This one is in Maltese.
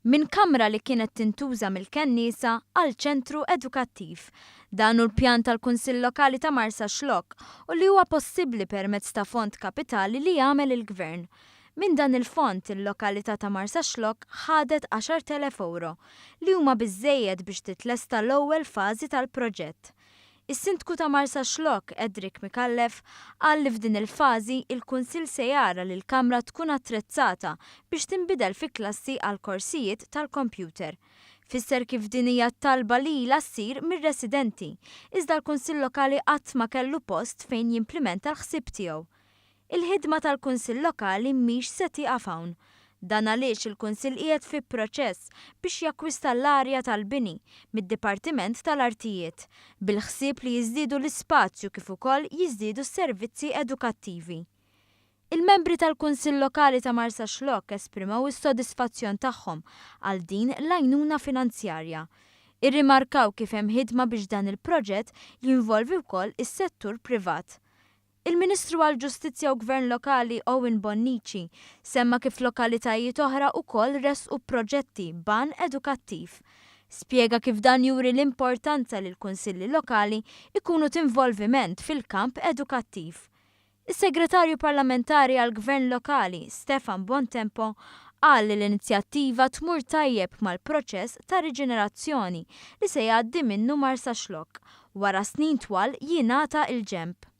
Minn kamra li kienet tintuża mill-kenniesa għal ċentru edukattiv. Dan hu l-pjan tal-Kunsill Lokali ta' Marsaxlokk u li huwa possibbli permezz ta' fond kapitali li għamel il-Gvern. Minn dan il-fond, il-lokalità ta' Marsaxlokk ħadet 10,000 ewro, li huma biżżejjed biex titlesta l-ewwel fażi tal-proġett. Is-Sindku ta' Marsaxlokk, Edric Micallef, qal li f'din il-fażi, il-Kunsill se jara li l-kamra tkun attrezzata biex tinbidel fi klassi għal korsijiet tal-kompjuter. Fisser kif din hija talba li ilha ssir mir-residenti, iżda l-Kunsill Lokali qatt ma kellu post fejn jimplimenta l-ħsieb tiegħu. Il-ħidma tal-Kunsill Lokali mhix se tieqaf hawn. Dan għaliex il-Kunsill qiegħed fi proċess biex jakkwista l-arja tal-bini mid-Dipartiment tal-Artijiet, bil-ħsieb li jiżdiedu l-ispazju kif ukoll jiżdiedu s-servizzi edukattivi. Il-membri tal-Kunsill Lokali ta' Marsaxlokk esprimew is-sodisfazzjon tagħhom għal din l-għajnuna finanzjarja. Irrimarkaw kif hemm ħidma biex dan il-proġett jinvolvi wkoll is-settur privat. Il-Ministru għall-Ġustizzja u Gvern Lokali Owen Bonnici semma kif lokalitajiet oħra wkoll ressqu proġetti b'għan edukattiv. Spjega kif dan juri l-importanza li l-Kunsilli Lokali jkunu t'involviment fil-kamp edukattiv. Is-Segretarju Parlamentari għall-Gvern Lokali, Stefan Buontempo, qal li l-inizjattiva tmur tajjeb mal-proċess ta' riġenerazzjoni li se jgħaddi minnu Marsaxlokk wara snin twal jingħata l-ġenb.